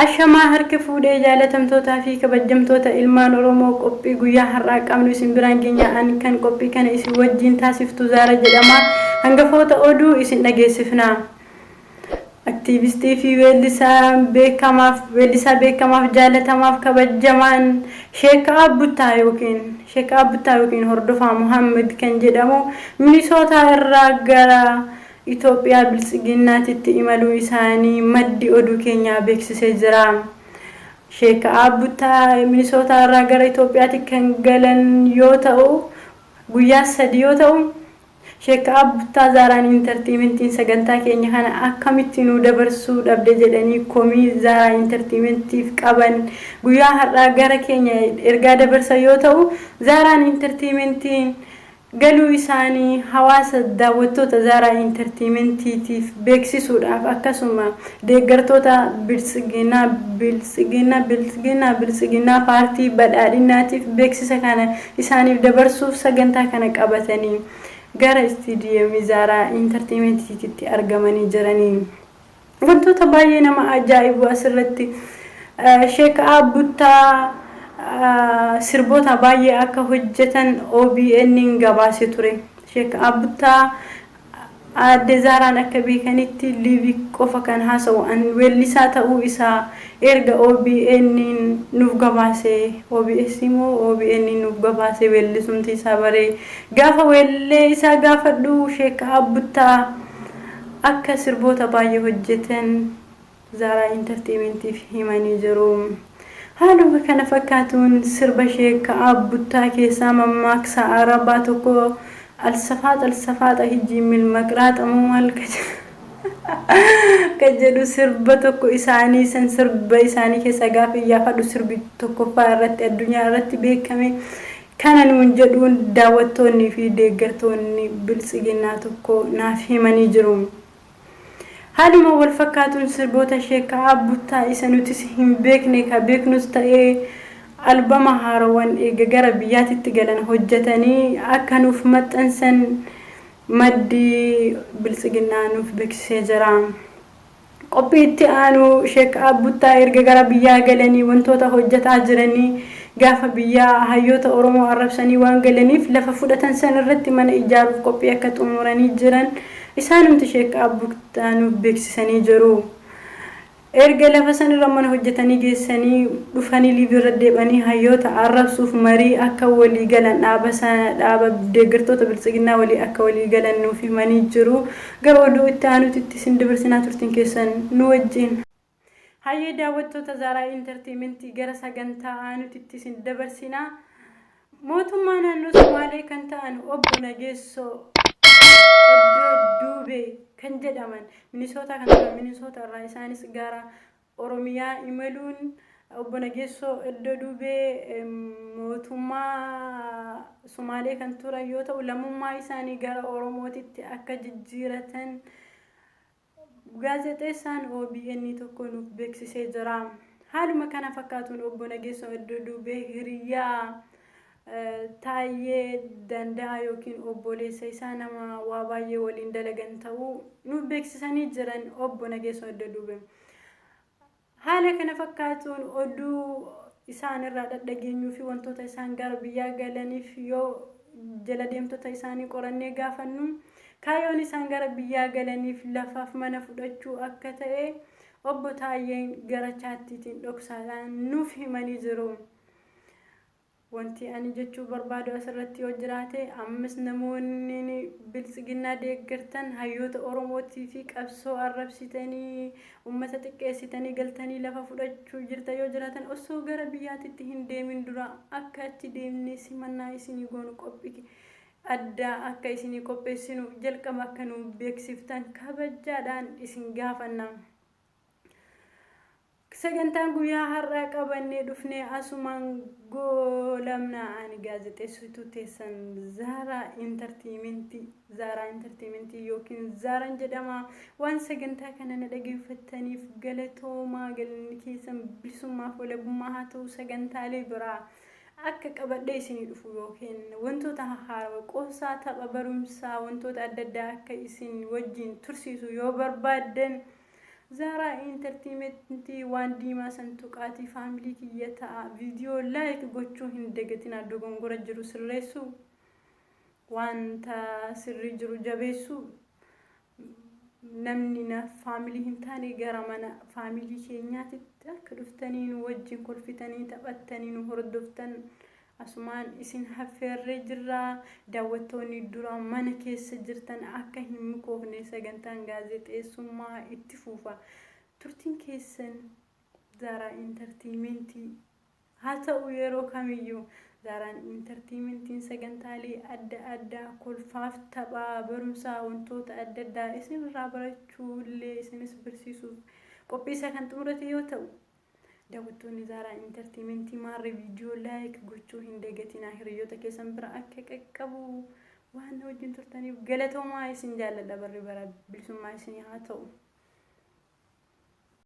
Ashamaa harka fuudhee, jaalatamtootaa fi kabajamtoota ilmaan Oromoo, qophii guyyaa har'aa qabnu isin biraan geenya. Ani kan qophii kana isin wajjin taasiftu Zaara jedhama. Hangafoota oduu isin dhageessifna. Aktiivistii fi weellisaa beekamaaf jaalatamaaf kabajamaan Sheek Abbuttaa yookiin Hordofaa Muhammad kan jedhamu Minisootaa irraa gara Itoophiyaa Biltsiginnaatitti imaluu isaanii maddi oduu keenyaa beeksisee jira. Sheek Abbuttaa Minisootaa irraa gara Itoophiyaatti kan galan yoo ta'u, guyyaa 3 yoo ta'u, Sheek Abbuttaa Zaaraan Entertainmentiin sagantaa keenya kana akkamitti nu dabarsuu dhabde jedhanii komii Zaaraa Entertainmentiif qaban guyyaa har'aa gara keenya ergaa dabarsan yoo ta'u, Zaaraan Entertainmentiin galuu isaanii hawaasa daawwattoota Zaaraa Entertainmentiitiif beeksisuudhaaf, akkasuma deeggartoota Biltsiginaa, Biltsiginaa, Biltsiginaa, Biltsiginaa, paartii badhaadhinaatiif beeksisa kana isaaniif dabarsuuf sagantaa kana qabatanii gara istiidiyeemii Zaaraa Entertainmentiitti argamanii jiranii. Wantoota baay'ee nama ajaa'ibu asirratti, Sheek Abbuttaa sirboota baay'ee akka hojjetan OBN gabaase ture. Sheek Abbuttaa aadde Zaaraan akka beekanitti live qofa kan haasa'u an weellisaa ta'uu isaa erga OBN nuuf gabaase, OBS immoo OBN nuuf gabaase, weellisumti isaa baree gaafa weellee isaa gaafadhu, Sheek Abbuttaa akka sirboota baay'ee hojjetan Zaaraa Entertainmentiif himanii jiru. Haaluma kana fakkaatuun sirba Sheek Abbuttaa keessaa mammaaksa Arabaa tokko, "Alsafaaxa alsafaaxa hijii milmaqraaxa moo maal" kan jedhu sirba tokko isaanii san sirba isaanii keessaa gaafa iyyaafadhu, sirbi tokkoffaa irratti addunyaa irratti beekame kana nuun jedhuun daawwattoonni fi deeggartoonni Biltsiginnaa tokko naaf himanii jiru. Haaluma wal fakkaatuun sirboota Sheek Abbuttaa isa nutis hin beekne ka beeknus ta'ee, albama haarawwan eega gara biyyaatitti galan hojjetanii akka nuuf maxxansan maddi Biltsiginnaa nuuf beeksisee jira. Qophii itti aanu, Sheek Abbuttaa erga gara biyyaa galanii wantoota hojjetaa jiranii, gaafa biyyaa hayyoota Oromoo arrabsanii waan galaniif lafa fudhatan san irratti mana ijaaruuf qophii akka xumuranii jiran isaanumti Sheek Abbuttaa nuuf beeksisanii jiru. Erga lafa san irra mana hojjetanii geessanii dhufanii live irra deebanii hayyoota arrabsuuf marii akka walii galan, dhaaba deeggartoota Biltsiginnaa walii akka walii galan nuuf himanii jiru. Gara oduu itti aanutti isin dabarsinaa, turtiin keessan nu wajjin. Hayyee daawwattoota Zaaraa Entertainmentii, gara sagantaa aanutti isin dabarsinaa. Mootummaa naannoo Somaalee kan ta'an obbo Nageessoo Oddoo Duubee kan jedhaman Minisootaa kan turan, Minisoota irraa isaanis gara Oromiyaa imaluun, obbo Nageessoo Oddoo Duubee mootummaa Somaalee kan turan yoo ta'u, lammummaa isaanii gara Oromootitti akka jijjiiratan gaazexeessaan OBN tokko nuuf beeksisee jira. Haaluma kana fakkaatuun obbo Nageessoo Oddoo Duubee hiriyaa Taayyee Danda'a yookiin obboleessa isaa nama waa baay'ee waliin dalagan ta'uu nuuf beeksisanii jiran obbo Nageessoo Oddoo Duubee. Haala kana fakkaatuun oduu isaan irraa dhadhageenyuu fi wantoota isaan gara biyyaa galaniif yoo jala deemtota isaanii qorannee gaafannu, kaayyoon isaan gara biyyaa galaniif lafaaf mana fudhachuu akka ta'e obbo Taayyeen gara chaattiitiin dhoksaadhaan nuuf himanii jiru. Wanti ani jechuu barbaadu asirratti yoo jiraate, ammas namoonni Biltsiginnaa deeggartan hayyoota Oromootii fi qabsoo arrabsitanii, uummata xiqqeessitanii galtanii lafa fudhachuu jirta yoo jiraatan, osoo gara biyyaatitti hin deemin dura akka achi deemnee simannaa isinii goonu, qophii addaa akka isinii qopheessinu jalqaba akka nu beeksiftan kabajaadhaan isin gaafanna. Sagantaan guyyaa har'aa qabannee dhufnee asumaan goolamna. Ani gaazexeessituu teessan Zaaraa Entertainmentii, Zaaraa Entertainmentii yookiin Zaaraan jedhama. Waan sagantaa kana na dhageeffattaniif galatoomaa, galanni keessan bilisummaaf walabummaa haa ta'u. Sagantaalee biraa akka qabadhee isinii dhufu yookiin wantoota hahaarawaa, qoosaa, tapha, barumsaa, wantoota adda addaa akka isin wajjin tursiisu yoo barbaaddan, Zaaraa Intartiimentii waan diimaa san tuqaatii faamilii kiyya ta'a. Viidiyoo laayik gochuu hin dagatinaa. Dogongora jiru sirreessuu, wanta sirrii jiru jabeessuu, namni na faamilii hin taane gara mana faamilii keenyaatitti akka dhuftanii nu wajjin kolfitanii taphattanii nu hordoftan asumaan isin affeerree jirra. Daawwattoonni dura mana keessa jirtan akka hin mukoofne sagantaan gaazexeessummaa itti fufa. Turtiin keessan Zaaraa Intartiimentii haa ta'u. Yeroo kamiyyuu Zaaraan Intartiimentiin sagantaalee adda addaa, kolfaaf, taphaa, barumsaa, wantoota adda addaa isinirraa barachuu illee isinis barsiisuuf qophii isaa kan xumurate yoo ta'u, daawwattoonni Zaaraa Intartiimentii maarree viidiyoo laayik gochuu hin dagatinaa, hiriyoota keessan bira akka qaqqabu. Waan wajjin turtaniif galatoomaa, isin jaalladha. Barri bara bilisummaa isinii haa ta'u.